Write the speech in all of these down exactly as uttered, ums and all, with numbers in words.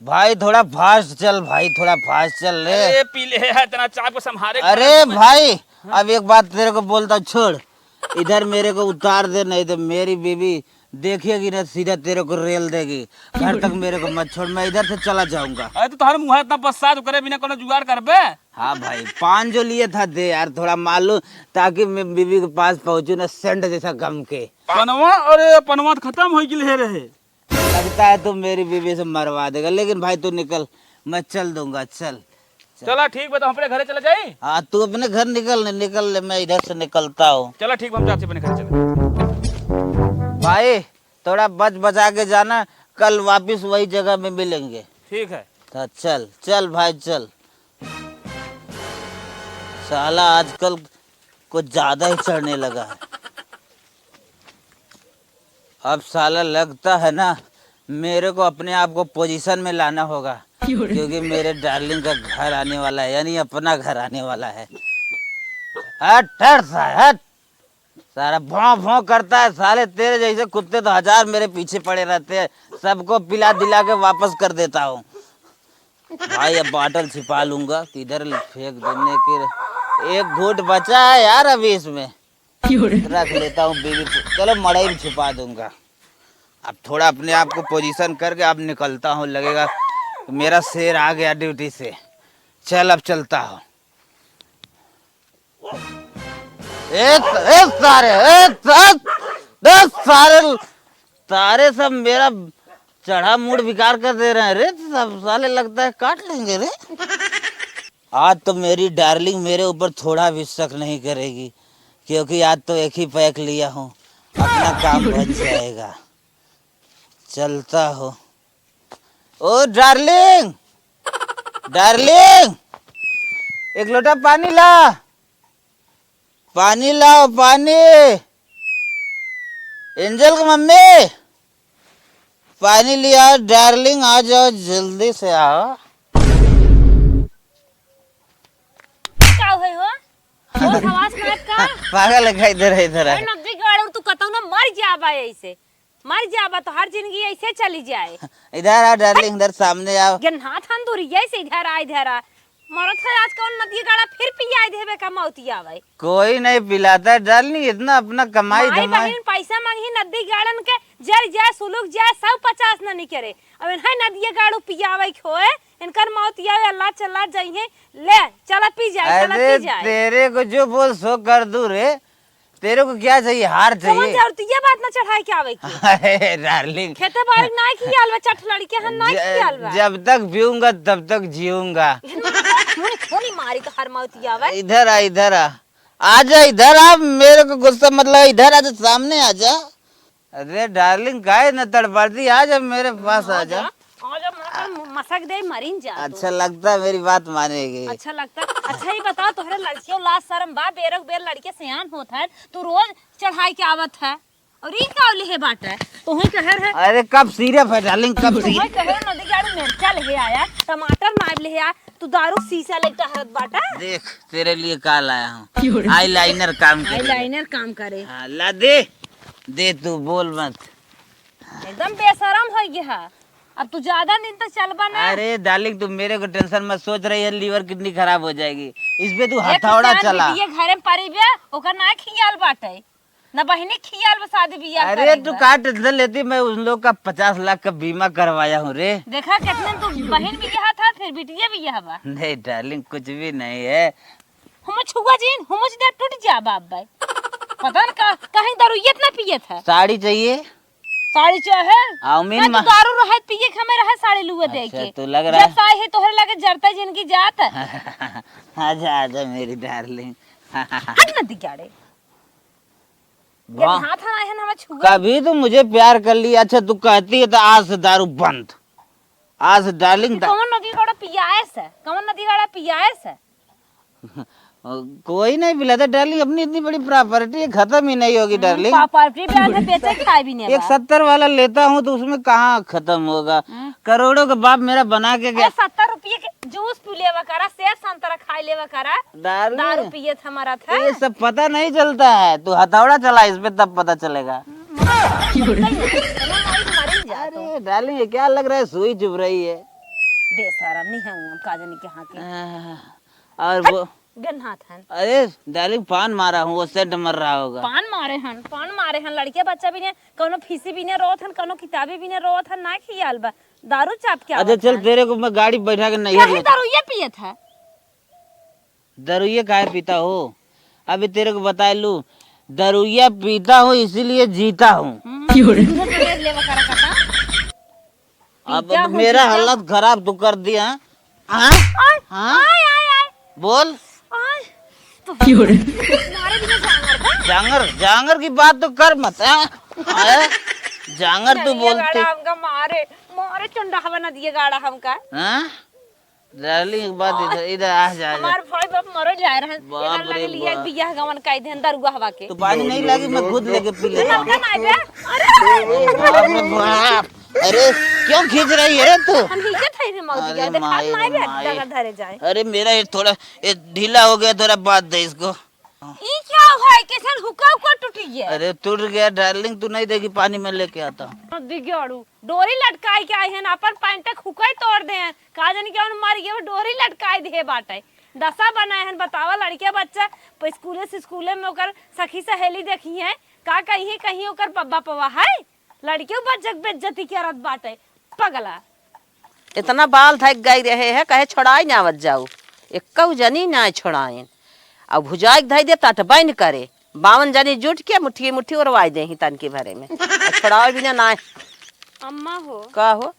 भाई थोड़ा fast चल भाई, थोड़ा fast चल रे। अरे पी ले यार, इतना चाप को संभाले अरे भाई, अब एक बात तेरे को बोलता हूँ, छोड़, इधर मेरे को उतार दे, नहीं तो मेरी बीवी देखेगी ना, सीधा तेरे को रेल देगी। घर तक मेरे को मत छोड़, मैं इधर से चला जाऊंगा। अरे तो तोहरे मुँह इतना बस्सा जो करे बिना कोनो जुगाड़ करबे। हाँ भाई, पान जो लिए था दे यार, थोड़ा मालूम, ताकि मैं बीवी के पास पहुंचू ना सेंट जैसा गम के। पनवा, अरे पनवा तो खत्म हो गई रहे। लगता है तू मेरी बीवी से मरवा देगा, लेकिन भाई तू निकल, मैं चल दूंगा, चल। चला ठीक बा, तो हम अपने घरे चले जाई। हाँ, तू अपने घर निकल, निकल ले, मैं इधर से निकलता हूँ। चला ठीक बा, हम जाते अपने घरे चले। भाई, थोड़ा बच बचा के जाना, कल वापिस वही जगह में मिलेंगे। ठीक है। तो चल, चल भाई, चल। साला आजकल कुछ ज्यादा ही चढ़ने लगा है। अब साला लगता है ना, मेरे को अपने आप को पोजीशन में लाना होगा, क्योंकि मेरे डार्लिंग का घर आने वाला है, यानी अपना घर आने वाला है। हट, हट, सा-, हट। सारा भौं भौं करता है साले, तेरे जैसे कुत्ते तो हजार मेरे पीछे पड़े रहते हैं, सबको पिला दिला के वापस कर देता हूँ। भाई, अब बॉटल छिपा लूंगा, किधर फेंक देने के, एक घूंट बचा है यार अभी इसमें। रख लेता हूँ बीवी को। चलो, मड़ई में छिपा दूंगा। अब थोड़ा अपने आप को पोजीशन करके अब निकलता हूँ, लगेगा मेरा शेर आ गया ड्यूटी से। चल, अब चलता हूँ। ए, ए सारे, ए, ए, ए सारे, सारे सब मेरा चढ़ा मूड बेकार कर दे रहे हैं रे। सब साले लगता है काट लेंगे रे। आज तो मेरी डार्लिंग मेरे ऊपर थोड़ा भी शक नहीं करेगी, क्योंकि आज तो एक ही पैक लिया हूँ, अपना काम बन जाएगा। चलता हो। ओ डार्लिंग, डार्लिंग, एक लोटा पानी ला, पानी लाओ, पानी। एंजल की मम्मी, पानी ले आओ डार्लिंग, आ जाओ, जल्दी से आओ। का होय हो? बहुत हवास में का? पागल है का? इधर है, इधर है। अरे नब्बे गाड़, तू कतौ ना मर जाबा ऐसे, मर जाबा तो हर जिंदगी ऐसे चली जाए। इधर आ डार्लिंग, इधर सामने आओ। गन्ना थान दूरी ऐसे इधर आ, इधर आ। मरत है आज कौन नदिया गाड़ा फिर पियाई देबे का मौती आवे। कोई नहीं पिलाता है डार्लिंग, इतना अपना कमाई माई धमाई। बहिन पैसा मांगी नदी गाड़न के, जर जाए सुलुक जाए सब पचास न निकरे। अब इन्हें नदिया गाड़ू पियावे खोए, इनकर मौती आवे अल्लाह चला जाइए। ले चला पी जाए, चला अरे पी जाए। तेरे को जो बोल सो कर दूं रे। तेरे को क्या चाहिए? हार चाहिए? कौन जरूरत ये बात ना चढ़ाई के आवे की? अरे डार्लिंग, खेते बाड़ी ना खियाल बा, चट लड़के हम ना ज-, खियाल बा। जब तक पीऊंगा तब तक जीऊंगा। खूनी खूनी मारी तो हर मौत आवे। इधर आ, इधर आ, आजा इधर आ, मेरे को गुस्सा मत लगा, इधर आजा, सामने आजा। अरे डार्लिंग, काहे न तड़पाती, आजा मेरे पास आजा। आजा, आजा, मसक दे, मरिन जा तू। अच्छा लगता है मेरी बात मानेगी। अच्छा लगता है। अच्छा ही बताओ, तोहरे लड़कियों लाज शर्म बा, बेरक बेर लड़के सियान होत है, तू रोज चढ़ाई के आवत है। और ई का लिहे बाटे? तोहे कहर है। अरे कब सिरप है डार्लिंग, कब सिरप? तोहे कहर नदी गाड़ू मिर्चा लिहे आया, टमाटर नाइब लिहे आया, तू दारू शीशा ले टहरत बाटा। देख तेरे लिए का लाया हूँ, क्यों रे? Eyeliner काम करे। Eyeliner काम करे। हाँ, ला दे, दे तू बोल मत। एकदम बेशरम हो गया है। अब तू ज्यादा दिन तक चलबा ना। अरे डार्लिंग, तू मेरे को टेंशन मत सोच रही है, लिवर किडनी खराब हो जाएगी। इस पे तू एक हथौड़ा किसान चला। बिटिया घरे में परी बे, ओकर ना खियाल बाटे, ना बहिनी खियाल बा शादी बियाह अरे करेक तू बा। का टेंशन लेती, मैं उन लोग का पचास लाख का बीमा करवाया हूँ रे। देखा कितने तू बहिन बियाह था, फिर बिटिया बियाह बा। नहीं डार्लिंग, कुछ भी नहीं है। हम छुआ जीन, हम दे टूट जा बाप भाई। पता न का, कहीं दारू ये इतना पिए था। साड़ी चाहिए? साड़ी चाहे? आओ मीन ना, तू मा- दारू रहे पिए के हमें रहे साड़ी लुआ दे अच्छा, के। तू लग रहा जब है। साई है तोहरे लगे जरता जिनकी जात। आजा, आजा मेरी डार्लिंग। हट ना दिगाड़े। वाह। ये हाथ हमारे है ना, हमें छुआ। कभी तो मुझे प्यार कर लिया। अच्छा, तू कहती है तो आज से दारू बंद। आज डार्लिंग दा- कौन नदी गाड़ा पियाए से? कौन नदी गाड़ा पियाए से? कोई नहीं पिलाता डार्लिंग, अपनी इतनी बड़ी प्रॉपर्टी है, खत्म ही नहीं होगी डार्लिंग। प्रॉपर्टी पे आके बेचे खाए भी नहीं एक बा। सत्तर वाला लेता हूँ तो उसमें कहाँ खत्म होगा? हम्म। करोड़ों का बाप मेरा बना के गया। अरे सत्तर रुपये के जूस पी लेवा करा, सेब संतरा खाई लेवा करा। डार्लिंग, दारू पिए था मरा था। ये सब पता नहीं चलता है, तू हथौड़ा चला इस पे तब पता चलेगा। मरी जा तू। अरे डार्लिंग, ये क्या लग रहा है, सुई चुभ रही है। बेशरम, निहंगम, का जानी कहाँ के। आह, और हट, वो गन्हात हन। अरे डार्लिंग, पान मारा हूँ, वो सेंट मर रहा होगा। पान मारे हन, पान मारे हन, लड़के बच्चा भी ने, कौनो फीसी भी ने रोत हन, कौनो किताबी भी ने रोत हन, ना खियाल बा, दारू चाप के अच्छा आवत चल, हन। तेरे को मैं गाड़ी बैठा के नहीं कहीं ले दारू ये पियत है। दरुइये काहे पीता हो? अभी तेरे को बताए लू, दरुइया पीता हूँ इसीलिए जीता हूँ। हम्म, क्यों रे? दूध पनीर लेवा करा कता। अब पीता हूँ, मेरा जीता हालत हूँ। खराब तू कर दिया। हाँ? आय, हाँ? आय, आय, आय। बोल। आय, तो क्यों रे? मारे बिना जांगर बा? जांगर, जांगर की बात तो कर मत, हाँ? हाँ? जांगर तू नदिया बोलती। गाड़ा हमका मारे, मारे चंडा हवा नदिया गाड़ा हमका। हाँ? डार्लिंग, एक बात इधर, इधर आ जा, आ जा। हमार भाई बाप मरो जाए रहे, बाप एकरा लगे रे लिया बाप। बियाह गवन काई देन दरुआ हवा के। तो पानी नहीं लागी, मैं खुद लेके पी लेता हूँ। नलका ना आवे। अरे, अरे, बाप रे बाप। अरे, क्यों खींच रही है रे तू? हम इज्जत है रे मौत अरे, गया, देखा माई ना रे आवे, माई। डगर धरे जाए। अरे, मेरा ये थोड़ा, ये ढीला हो गया, थोड़ा बात दे इसको। ई क्या है? कैसन हुक्का उक्का टूटी है? अरे, टूट गया डार्लिंग, तू नहीं देगी, पानी में लेके आता हूँ। दिगाड़ू। डोरी लटकाई के आई हन, अपन पैंट के हुकई तोड़ दे हन। का जानी कौन मर गए, वो डोरी लटकाई दे बाटे। दशा बनाए हन, बतावा, लड़के बच्चा प-, स्कूले से स्कूले में ओकर सखी सहेली देखी हैं, का कहीं कहीं ओकर ब-, बपवा है, लड़के बच्चा के बेइज्जती करत बाटे, पगला। इतना बाल धक गई रहे है, कहे छोड़ाई ना आवत जाऊ, एक्कऊ जनी ना छोड़ाइन। अब भुजाई के धई दे, तटबैन करे। बावन जनी जुट के मुट्ठी मुट्ठी ओरवाई देही तनकी भरे में। आ छोड़ावे बिना नाय। अम्मा हो। का हो?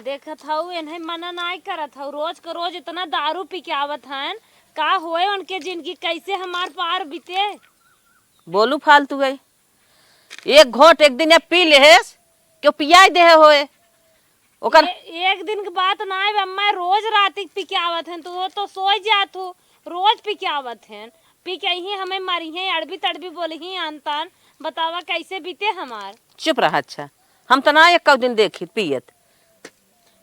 देखत हऊ, एन्हे मना नाय करत हऊ। रोज के रोज इतना दारू पी के आवत हन। का होए उनके जिंदगी, कैसे हमार पार बीते? बोलू फालतू गई। एक घोट एक दिन या पी लेहेस, क्यों पियाई देहे होए? ओकर ए-, एक दिन के बात ना है अम्मा, रोज रात के पी के आवत हन, तू तो सोई जात हो, रोज पी के आवत हन, पी के यहीं हमें मारी हैं, अड़बी तड़बी बोली ही आन तान, बतावा कैसे बीते हमार। चुप रहा, अच्छा, हम तो ना एक दिन देखी पियत।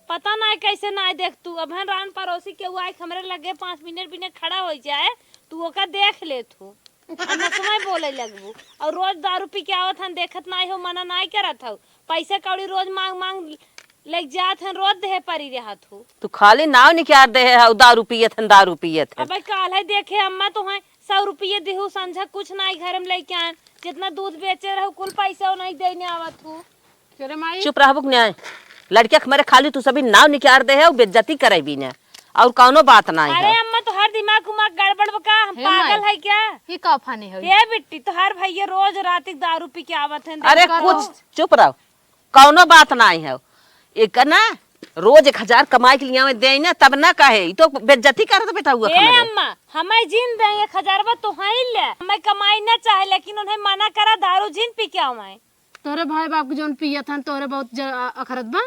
पता ना कैसे ना देख तू, अबहन रान पड़ोसी के हुआ एक हमरे लगे पाँच मिनट बिना खड़ा हो जाए, तू ओका देख लेत हो। आ नसमय बोले लगबू। और रोज दारू पी के आवत हन, देखत नाई हो, मना नाई करत हऊ। पैसे कौड़ी रोज मांग मांग ले जात हन, रोज देहे परी रहत हो। तू खाली नाव निकार देहे हऊ, दारू पियत हन, दारू पियत हन। अबे काल है देखे अम्मा, तुहें सौ रुपये दिहू, संझा कुछ नाई घर में लेके आन, जितना दूध बेचे रहू कुल पैसा वो नहीं देने आवत हूँ। तेरे माई। चुप रहबू कि नहीं? लड़किया के मारे खाली तू सभी नाव निकार देहे और बेइज्जती करेबी ने, और कौनो बात नाई अरे है। अम्मा, तोहार दिमाग उमाग गड़बड़ बा का? हम हे पागल माई। है क्या? ये का फाने है? हे बिट्टी, तोहार भैया रोज रात के दारू पी के आवत हैं, अरे देखो। कुछ चुप रहो, कौनो बात नाई है। एक ना रोज एक हजार कमाई के लिए दे ना, तब ना कहे, ई तो बेइज्जती करत बेटा हुआ ए हमारे। अम्मा, हमें जिन दे एक हजार बा तो है ले, हमें कमाई ना चाहे, लेकिन उन्हें मना करा दारू जिन पी के आवे। तोहरे भाई बाप के जौन पियत हन, तोहरे बहुत ज-, अ-, अखरत बा?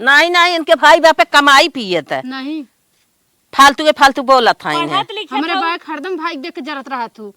नहीं, नहीं, इनके भाई बाप के कमाई पियत है। नहीं। फालतू के फालतू बोलत हैं इन्हें। पढ़त लिखत हमरे हऊ। भाई के हरदम भाई के देख के जरत रहत हूँ।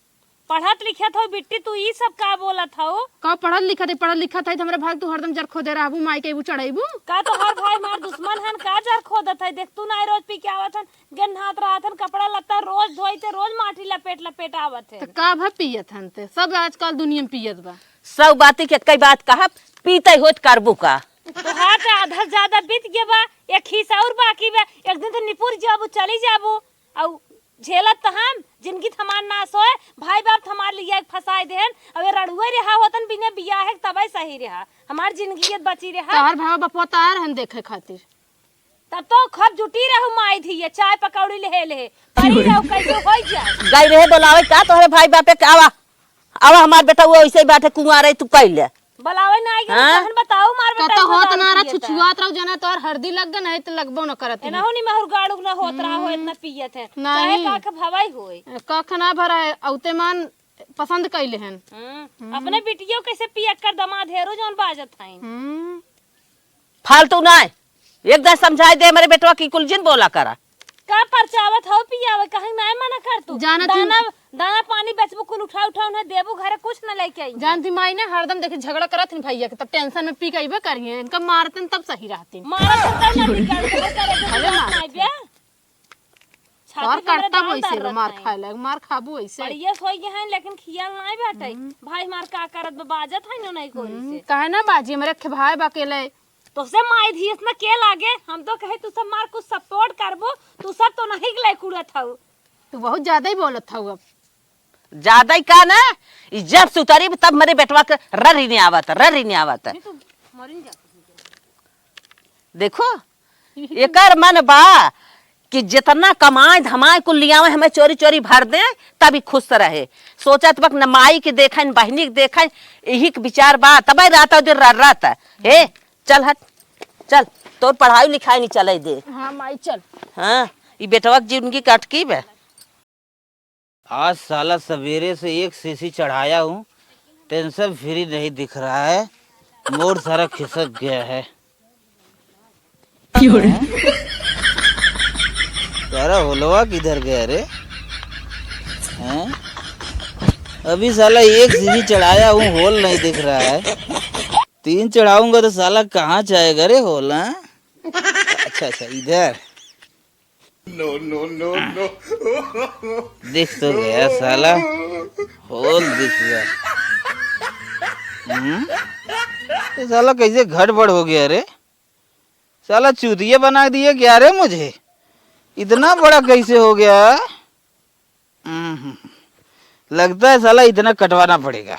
पढ़त लिखत हऊ बिट्टी, तू ई सब का बोलत हऊ? का पढ़त लिखत है? पढ़त लिखत है तो हमरे भाई के तू हरदम जर खोदे रहबू, माई के अइबू चढ़ैबू। का तोहार भाई मार दुश्मन हन, का जर खोदत है? देख तू ना रोज पी के आवत हन, गन्हात रहत हन, कपड़ा लत्ता रोज धोई ते, रोज माटी लपेट लपेट आवत है। तो का भा पियत हन ते? सब आजकल दुनिया में पियत बा। सब बाती के कई बात कहा, पीते होत करबू का? तोहार तो आधा से ज्यादा बीत गया बा, एक हिस्सा और बाकी बा। एक दिन तो निपुर जाबू, चली जाबू, अउ झेलत तो हम, जिंदगी तो हमार नाश होए, भाई बाप तो हमार लिया के फंसाए देहन, अब ये रड़ुए रहा होतन बिना बियाह के तबे सही रहा, हमार जिंदगी ये बची रहा। तोहर भाई बपुआ तो आ रहन देखे खातिर। तब तो खूब जुटी रहू माई धिये, चाय पकौड़ी लेहे लेहे। परी रहू कैसे होई जाए। गई रहे बोलावे का तोहरे भाई बापे के? आवा, आवा हमार बेटा, वो ऐसे ही बाटे कुंवारे, तू कह ले। बोलावे ना आई के हाँ? तहन बताऊ मार बेटा, कतो इतना होत दारू ना रहा, पियत है। छुछुआत रहू, जना तोहर हरदी लग गए, नहीं तो लगबो न करत ही। एनाहू नहीं महर गाड़ू ना होत रहा हो, हम्म। इतना पियत है। नहीं। चाहे का के भवाई होए। कख ना भरा है, औते मान पसंद कैले हन। हम्म। हम्म। अपने बिटियों कैसे पियक्कर दमाद हेरो जौन बाजत हैं। हम्म। फालतू ना है। एक दाई समझाए दे हमरे बेटवा की कुल जिन बोला करा। का परचावत हौ पियावे, कहीं नाय मना कर तू। जानत ही दाना, दाना पानी बेचबू कुल उठा उठा उन्हें देबू, घरे कुछ न लेके आई। जानती माई ने हरदम देखे झगड़ा करत हन भैया के, तब टेंशन में पी के अइबे करिए, इनका मारतन तब सही रहते। मारत तब ना निकाल, घर का रहे अरे बात मार। नाय बे। छाती तोहर पे हमरे करता दाल वैसे डाल बा, मार रखा है। खाए लायक, मार खाबू वैसे। बढ़िया सोई गए हैं, लेकिन खियाल नाय बाटे। हम्म। भाई हमार का करत बा, बाजत है ना नहीं कोई हम्म, से। काहे ना बाजी, हमरे अखे भाई बा अकेले। तोसे माई धीस न के लागे, हम तो कहे तू सब मार कुछ support करबो, तू सब तो नहीं के लायक उड़त हऊ। तू बहुत ज्यादा ही बोलत हऊ अब। ज्यादा ही का ना, ई जब से उतरी तब मेरे बेटवा के ररी नहीं आवत, ररी नहीं आवत। नहीं तो मरिन जा। देखो, एकर मन बा कि जितना कमाए धमाए कुल लियावे, हमें चोरी चोरी भर दे, तब ई खुश रहे। सोचत बा कि न माई के देखे, न बहिनी के देखे, यही के विचार बा, तब रात दिन रर रहत। हे, चल हट, चल, तोर पढ़ाई लिखाई नहीं चले दे। हाँ माई, चल। हाँ, ई बेटवा के जिंदगी कटकी बे। आज साला सवेरे से एक सीसी चढ़ाया हूँ, tension free नहीं दिख रहा है, मूड सारा खिसक गया है। क्यों रे? सारा होलवा किधर गया रे? हैं? अभी साला एक सीसी चढ़ाया हूँ, होल नहीं दिख रहा है। तीन चढ़ाऊंगा तो साला कहाँ जाएगा रे होल, हाँ? अच्छा, अच्छा, इधर। No, no, no, no। दिख तो गया साला, होल दिख गया। हम्म? ये साला कैसे गड़बड़ हो गया रे? साला चूतिया बना दिया क्या रे मुझे? इतना बड़ा कैसे हो गया? हम्म, लगता है साला इतना कटवाना पड़ेगा।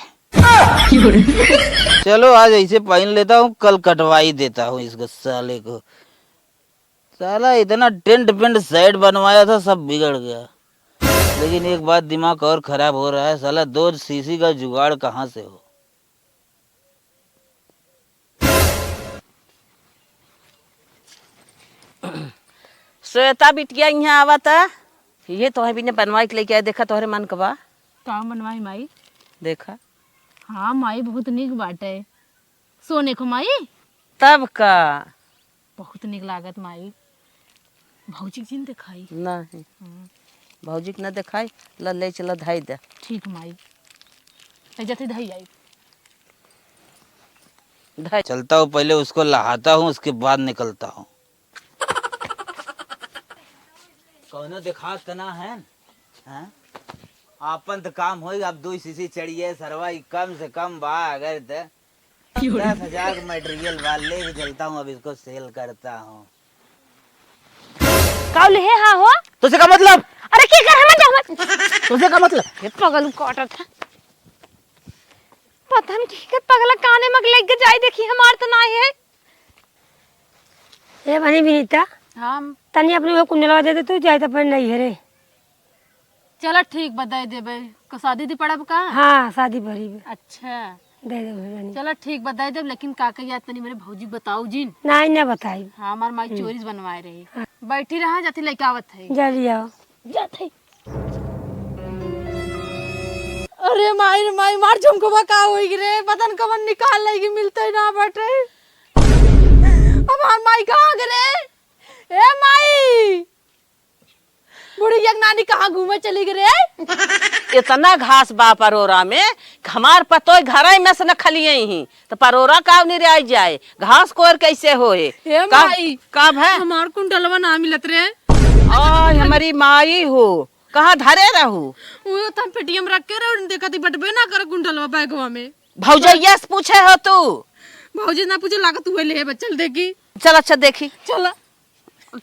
चलो, आज ऐसे पहन लेता हूँ, कल कटवा ही देता हूँ इसको साले को। साला इतना tent पेंट side बनवाया था, सब बिगड़ गया। लेकिन एक बात दिमाग और खराब हो रहा है, साला दो सीसी का जुगाड़ कहाँ से हो? श्वेता बिटिया यहाँ आवत है, ये तोहे बिने बनवाई के लेके आए, देखा तोहरे मन के बा। का बनवाई माई? देखा। हाँ माई, बहुत नीक बाटे। सोने को माई? तब का। बहुत नीक लागत माई। भौजी के जिन देखाई। नहीं। हाँ। भौजी के न देखाई, ल ले चल धाई दे। ठीक माई। ले जाते धाई आई। धाई। चलता हूँ, पहले उसको लहाता हूँ, उसके बाद निकलता हूँ। कौनो देखात त ना है, हैं? आपन त काम होई, अब दो सीसी चढ़िए सरवा, ई कम से कम बा, अगर त दस हजार का material बा, लेके चलता हूँ, अब इसको sale करता हूँ। का ले है, हाँ हो? तुझसे का मतलब? अरे, के कर, हम जाओ, हम। तुझसे का मतलब? ये पगल काटत है। पता नहीं के पगला काने में लेके जाए, देखी हमार त ना है। ए बनी विनीता, हाँ। तनी अपने वो कुंडलवा दे दे, तू जाए त अपने नैहरे। चला ठीक बा, दे देबे। का शादी दी पड़ब का? हाँ, शादी पड़ी बे। अच्छा। दे दे बनी। चला ठीक बा, दे देब, लेकिन का कहिया तनी मेरे भौजी बताओ जिन। नहीं, ना बताई। हाँ, हमार माई हम्म। चोरी से बनवाए रही। हाँ। बैठी रहा, जाती लेके आवत है। जल्दी आओ। जात है। अरे माई रे माई, मार झुमकवा का होई रे? पता न कवन निकाल लेगी, मिलते ना बटे। अब हमार माई कहाँ गए रे? ए माई, बुढ़िया के नानी कहाँ घूमे चली गई रे? इतना घास बा परोरा में, हमार पतोय घरे में से न खलिए ही, तो परोरा का नहीं रह जाए, घास कोर कैसे होए? ए का, माई, कब है? हमार कुंडलवा ना मिलत रे। आय, हमारी माई हो, कहाँ धरे रहू? वो तो हम पेटिया में रख के रहू, देखा थी बटबे ना कर कुंडलवा बैगवा में। भौजैया से पूछे हो तू? भौजी ना पूछे, लागत तू ले बच्चल देखी। चल, अच्छा देखी। चल।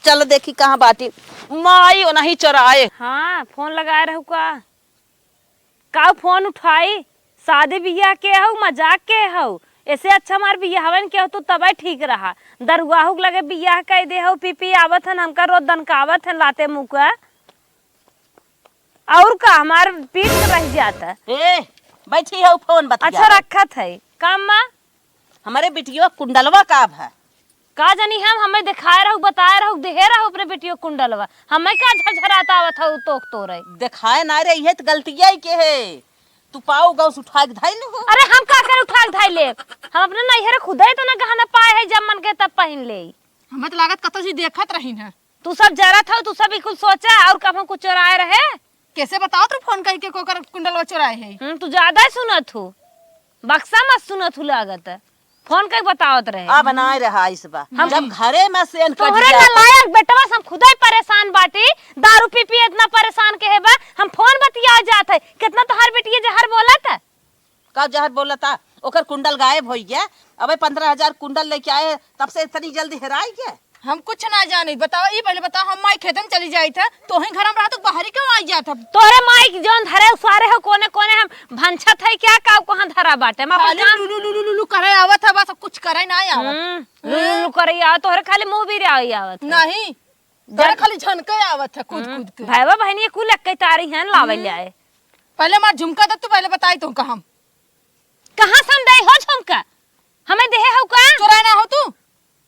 चल देखी कहाँ बाटी। माई ओनही चोराए। हाँ, फोन लगाए रहू का? काऊ फोन उठाई? शादी बियाह के हऊ, मजाक के हऊ? ऐसे अच्छा हमार बियाहवन के हो तू तबे ठीक रहा। दरुआहू के लगे बियाह कइ दे हऊ, पी पी आवत हन, हमका रोज दनकावत हन लाते मुँह का। और का, हमार पीठ रह जाता। ए, बैठी हऊ, फोन बतिया। अच्छा, रखत है। काम मा? हमरे बिटियो कुंडलवा का भा? का जानी हम, हमें देखाए रहू, बताए रहू, देहे रहू अपने बिटियो कुंडलवा। हमें का झरझरात आवत हऊ तोक तोरे? देखाए ना रे, इहे त गलतिया ही के है। तू पाऊ गऊ से उठा के धाई लेहू। अरे हम का करे उठा के धाई लेब? हम अपने नैहरे खुदे इतना गहना पाए है, जब मन के तब पहिन ले। हमें त लागत कतौ से देखत रही न। तू सब जरत हऊ, तू सब ई कुल सोचा, और कब हम कुछ चोराए रहे? कैसे बताओ तू फोन करके कोकर कुंडलवा चोराए है? हम्म, तू ज्यादा ही सुनत हू, बक्सा मत सुनत हू लागत। फोन करके बतावत रहे। अब नाय रहा इस बा। हम जब घरे में से इनका तोहरे जिज्ञासा नालायक बेटवा से हम खुदे परेशान बाटी, दारू पी पी इतना परेशान के है बा, हम फोन बतिया जात है, कितना तोहार बिटिया जहर बोलत है। का जहर बोलता? ओकर कुंडल गायब होइ गया। अबे पन्द्रह हजार कुंडल लेके आए, तब से इतनी जल्दी हेराई गया? हम कुछ ना जानी। बताओ, ई पहले बताओ, हम माई खेतन चली जाई थे, तो ही घर में रहा, तो बाहरी क्यों आई जात हम? तोहरे माई के जौन धरे उसारे हो, कोने कोने हम भंछत है क्या, का कहाँ धरा बाटे? हम अपन खाली जान लुलु लुलु लुलु करे आवत है, बस कुछ करे ना आवत। हम्म, लुलु लुलु करे आवत, तोहरे खाली मुंह भी रे आवत है। नहीं, जब तोहरे खाली झनके आवत है कूद हम्म, कूद के। भाईवा बहनी ये कुल एक तारी हैं, लावे ले आए। पहले मार झुमका दे, तू पहले बताई तो का हम। कहाँ से हम देई हो झुमका? हमें देहे हो का? चोराए ना हो तू?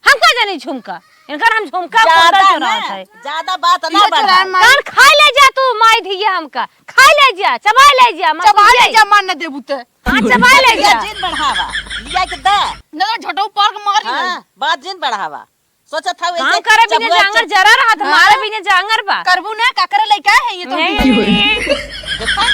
हम का जानी झुमका? इनकर हम झुमका ज्यादा कुंडल ना, चोरावत है। ज्यादा बात ना ये बढ़ा। चोराए मार। कान खाए ले जा तू, माई धिया हमका। खाए ले जा, चबाए ले जा, मत चबाए ले जा। जा, मार न देबू ते। हाँ, चबाए ले जा। जिन बढ़ावा, लिया के दे। ना, ना, झटऊ पार के मारी हाँ, नहीं। बात जिन बढ़ावा। सोचत हवे काम ऐसे करे बिना चबुआ जांगर चब- जरा रहत, हाँ? मारे बिना जांगर बा। करबू ना, का करे लइका है ये तो? नहीं। देखा,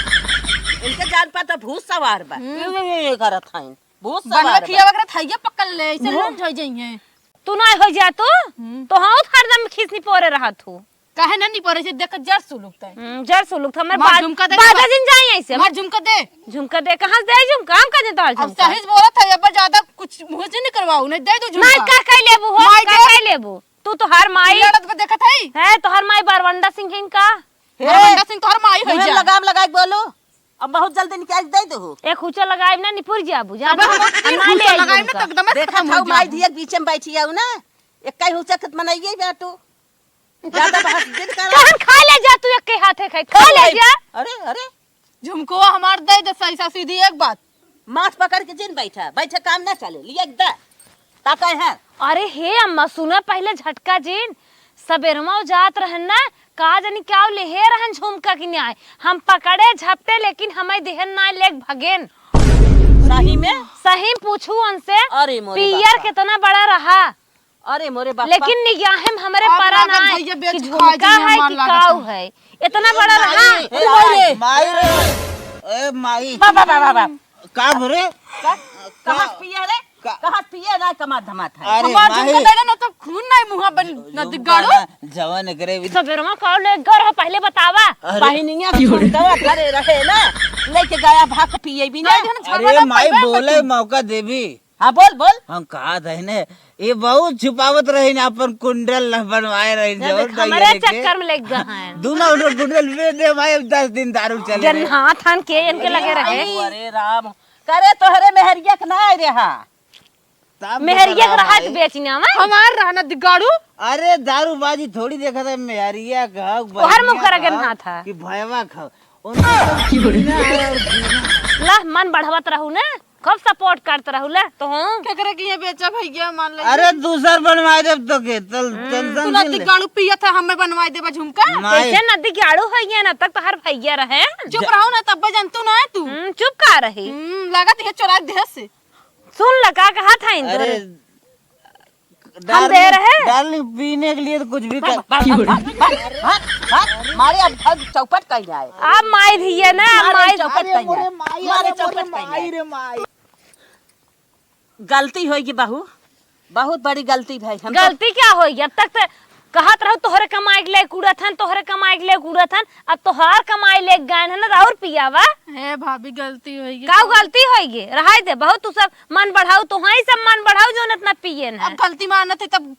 इनके जान पर तो भूत सवार बा। हम्म। ये, ये, ये करत हईन। भूत बनवा सवार बा। खियावा करत हइये पकड़ ले, ऐसे हम्म। लोग झड़ जाइए। तू ना हो जा तू, हम्म। तो हाँ हरदम खीस निपोरे रहत हो। काहे ना निपोरे से देख जर सुलुक तय। हम्म, जर सुलुक था, हमर मार बाज-, झुमका दे, बाजा जिन जाई ऐसे। मार झुमका दे। झुमका दे, कहाँ से दे झुमका? हम कहाँ दे तोहर अब झुमका? सही से बोलत है, अब ज्यादा कुछ मुँह से निकलवाऊ, नहीं दे दो झुमका। नहीं, का कह लेबू हो? माई का दे। कह लेबू? तू तोहार माई लड़त बा देखत है। है, तोहार माई बरवंडा सिंह है इनका? हे, बरवंडा सिंह तोहार माई है मुँह में जा। लगाम लगाई के बोलो, अब बहुत जल्दी निकाल के दे दो। एक हुचा लगाई ना निपुर जाबू, जा अब दो। हम अपनी ना हुचा ले लगाई आइबू ना तो एकदम देखत खत्म हो हऊ माई जाबू। धिया के बीच में बैठी हऊ ना, एक कई हुचा खत मनाइए बेटू। ज्यादा बहस जिन करा। कहन खा ले जा तू, एक के हाथे खाई, खा ले जा। अरे, अरे। झुमको हमार दे दे, सही सा सीधी एक बात। माथ पकड़ के जिन बैठा, बैठे काम ना चले, लिए दे। ताका है। अरे हे अम्मा, सुना पहले झटका जिन। सबेरवा जात रहन ना, का जानी क्या लेहे रहन झुमका की न्याय। हम पकड़े झपटे, लेकिन हमें देहन ना लेक भगेन। सही में? सही में पूछू उनसे, अरे मोरे पियर बापा। कितना बड़ा रहा। अरे मोरे बापा। लेकिन निगाहे में हमरे अब परा लागत ना है भैया बेच कि खा झुमका जाइए, है हमार कि लागत काऊ है। है। इतना ए बड़ा माई, रहा। ए अरे माई रे। माई रे। ए माई। बाबा, बाबा, बाबा। का भरे? का? का? कहाँ से पिए रे? का? कहाँ से पिए ना कमा धमात है? अरे हमार माई। झुमका दे ना तो खून नहीं मुँह बन नदी गाड़ो। जवन एकरे भी सबेरवा काऊ ले गर हो पहले बतावा। अरे। बहिनिया के झुमका धरे रहे ना, लेके गया भाग पिए भी ना। अरे माई, बोले मौका देबी। हाँ, बोल, बोल। हम कहा था ने, ये बहुत छुपावत रही ना, अपन कुंडल न बनवाए रही, ना जरूर देख, नहीं हमरे लेके। चक्कर में लग गए हैं। दूनो उनको कुंडल बेच दे भाई, अब दस दिन दारू चले रहे। जन्नाथ हन के इनके लगे रहे। अरे राम, करे तोहरे मेहरिया के ना आए रहा। तब मेहरिया के बतावा रहा भाई। तो बेचना में। हमार रहना दिगाड़ू। अरे दारूबाजी थोड़ी देखा था, मेहरिया का हक, ओहर मुँह बहिनिया करे का हक गन्ना था। कि भयवा खाओ। उनका तो जीना है और जीना। ला, मन बढ़ावत रहू ना। खूब support करत रहू ले, तो हूँ। केकरे के ये बेचा भैया, मान ले। अरे, दूसर बनवाए देब तो के, चल, हम्म। tension तू ना जिन ले। दिगाड़ू पियत है, हमें बनवाए देबा झुमका। माई। कैसे ना दिगाड़ू है ये ना, तक तो हर भैया रहे। चुप जा- रहो ना, तब जंतु ना है तू। हम्म, चुप का रही? हम्म, लागत है चोरा देह से। सुन ल, का कहा था इन अरे, तोरे? हम दे darling, रहे। Darling, पीने के लिए तो कुछ भी कर। भाग, भाग, भाग, भाग, भाग, भाग, मारे अब भाग चौपट कहीं जाए। आप माई धिये ना, आप मारे माई चौपट अरे कहीं मोरे जाए। माई, मारे अरे चौपट मोरे कहीं माई जाए। रे माई। गलती होइगी बहू, बहुत बड़ी गलती भाई। हम तो गलती क्या होइगी? अब तक तो कहत रहू तोहरे कमाई के लेके उड़त हन, तोहरे कमाई के लेके उड़त हन, अब तोहार कमाई लेके गए हन और पियावा। हे भाभी, गलती होइगी। का गलती होइगी? रहाई दे, बहुत तू सब मन बढ़ाऊ, तोहाई सब मन बढ़ाऊ, जौन इतना पियन है। अब गलती मानत है तब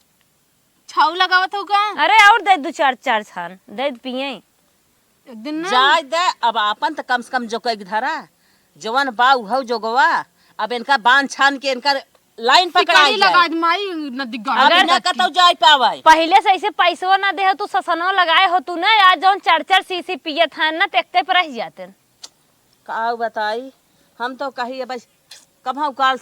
छाऊ लगावत हो का? अरे और दे दू चार, चार छान, दे दे पिए। एक दिन ना। जाए दे, अब आपन त कम से कम जोकई के धरा, जवन बा उहौ जोगवा, अब इनका बांध छान के इनका line पकड़ाई सिकड़ी जाए। लगा दे माई, नदी गाड़ अब अगर इनका कतौ जाए पावे। पहिले से ऐसे पैसवा ना दे हो तू, ससनवा लगाए हो तू ना, आज जौन चार चार सीसी पियत हन ना, त एक्के पर रह जाते। का बताई, हम तो कही अब कभौ काल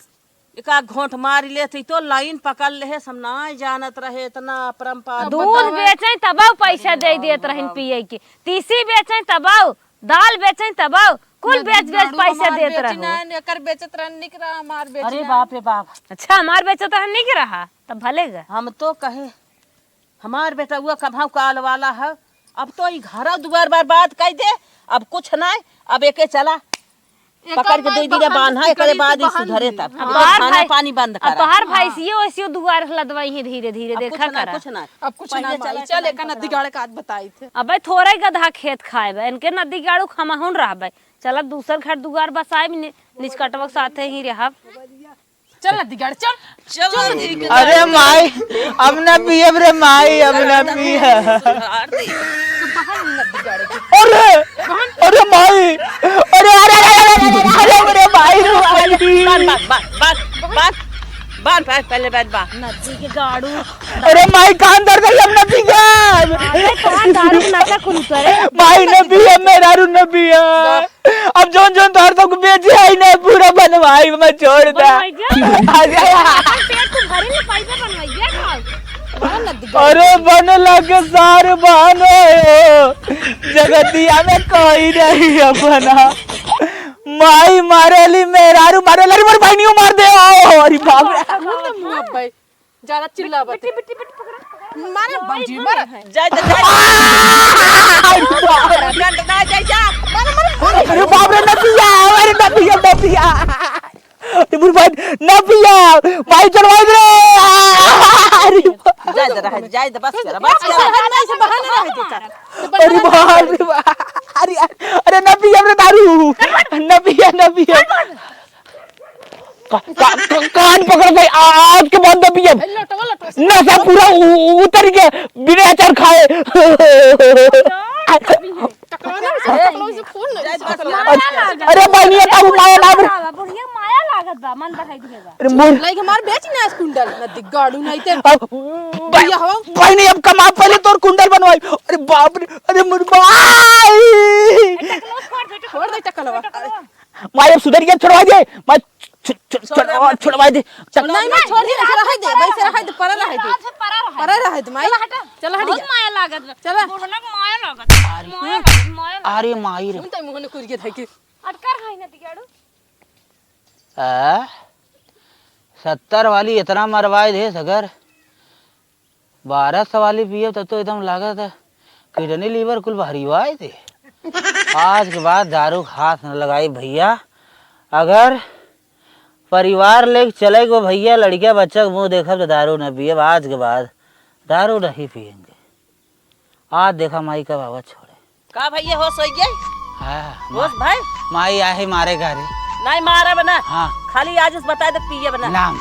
एका घोंट मार लेत ही तो line पकड़ लेहे, हम नाय जानत रहे इतना अपरंपार। दूध बतावा। बेचें तबौ पैसा दे देत रहिन पिए के, तीसी बेचें तबौ, दाल बेचें तबौ, कुल बेच बेच पैसा देत रहो। एकर बेचत रहन निक रहा, हमार बेच अरे ना। बाप रे बाप। अच्छा, हमार बेचत रहन निक रहा, तब भले ग। हम तो कहे हमार बेटउआ कभौ काल वाला है, अब तो ई घर दुआर बर्बाद कइ दे, अब कुछ नाय, अब एके चला, पकड़ के दे दिया बांधा, एकरे बाद ही सुधरे तब। अब तोहार खाना भाई, पानी बंद अब करा। तोहार भाई हाँ। सीओ, सीओ दुआर लदवाई है धीरे धीरे, अब देखा कुछ ना, करा। कुछ ना। अब कुछ ना पहले माई, चला चल चला एक ना चला। दिगाड़ का आज बताई थे। अबे थोड़े गधा खेत खाए बे, इनके नदी गाड़ू खमाहुन रहबे। चला दूसर घर दुआर बसाए, नि-, निचकटवा के साथे ही रहब। चल ना दिगाड़, चल। चलो ठीक है। अरे माई, अब ना पियब रे माई, अब ना पियब। सुधार दे। अरे, अरे माई, अरे, अरे, अरे, अरे माई, रे माई। बांध, बांध, बांध, बांध, बांध, बांध, बांध, पहले बांध, बांध। नदी के गाड़ू। अरे माई, कान दर्द है, अब ना पियब। अरे कहाँ दारू नशा कुल करे? माई ना पियब, मेहरारू ना पियब। अब जौन जौन तोहर सब बेचे आई ना, पूरा बनवाई में छोड़ दा। बनवाई दे। अरे। पेट तो भरे ना, पैसा बनवाई दे खाओ। अरे बन लग सार बहन हो, जगतिया में कोई नहीं अपना। माई मारेली, मेहरारू मारेली, अरे मोर बहनियो मार दे। ओ, अरे बाप रे। मुंह न मुंह अब भाई। ज्यादा चिल्ला मत। बिट्टी, बिट्टी, बिट्टी पकड़ा, पकड़ा। मारे भौजी, मारे। जाए दे, जाए दे। आ! डंड ना जाए जा। मारे, मारे, मारे। अरे बाप रे, नदिया, अरे नदिया, नदिया। ए बुढ़ भाई, नदिया, भाई चढ़वाई दे। अरे बाप। जाए दे, रहे, जाए दे, बस कर, बस कर। ऐसे बहाने रह देता। अरे बाप रे बाप। अरे, अरे नदिया, अरे दारू। नदिया, नदिया। का-, का-, का-, कान पकड़ के आ-, आज के बाद न पियब। ए, लोटवा, लोटवा। नशा पूरा उ-, उ-, उतर के बिना अचार खाए। टकराना से, टकराना से फोन नहीं। अरे, अरे, बहनिया, का माया ना, अरे। बुढ़िया माया लागत बा, मन बढ़ाई दिए बा। अरे, मोर। लाइक हमार बेच ना कुंडल, ना दिगाड़ू नहीं ते। अब, भैया हो। बहनी, अब कमा पहले तोर कुंडल बनवाई। अरे बाप रे, अरे मोर भाई। ए, टकलो छोड़ दे, छोड़ दे टकलवा। माई, अब सुधर गया, छोड़वा दे। माई, छ-, छ-, छ-, छोड़ दे, छोड़वा, छोड़वा दे। चल। नहीं, नहीं, छोड़ दे, ऐसे रहे दे, वैसे रहे दे, परा रहे दे। आज परा रहे। परा रहे दे, माई। चल, हट। चल, हट बहुत जा। माया लागत बा। चल। बुढ़ना के माया लागत बा। अरे। माया लागत, माया लागत। अरे, माई रे। उन तो मुंह ने कुरिये धइ के। अटकर है ना दिगाड़ू। आ? सत्तर वाली इतना मरवाए दे सगर। बारह सौ वाली पियब तब तो एकदम लागत है kidney liver कुल बहरिवाए दे। आज के बाद दारू के हाथ न लगाई भैया। अगर परिवार लेके चले गो भैया, लड़किया बच्चा के मुंह देखब तो दारू न पियब। आज के बाद दारू नहीं पियेंगे। आज देखा माई कब आवा छोड़े। का भैया, होश होइ गए? हाँ, होश मा-, भाई? माई आहे मारे घरे। नहीं मारा बना। हाँ। खाली आज उस बता दे पिए बना। ना माई।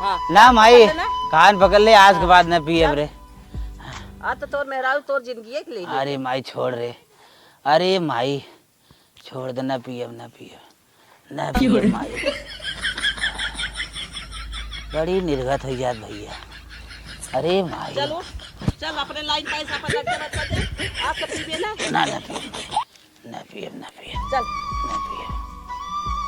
हाँ। ना माई, कान पकड़ ले, आज के बाद ना पियब रे। आज तो तोर मेहरारू तोर जिंदगी एक ले ले। अरे माई छोड़ रे। अरे माई छोड़ दे, ना पियब, ना पियब। ना पिए माई। बड़ी निर्गत होइ जात भैया। अरे माई। चल उठ, चल अपने लाइन पे अपन लड़के बच्चा दे। आज तो पीबे ना। ना, ना पिए। ना पिए, ना पिए। चल।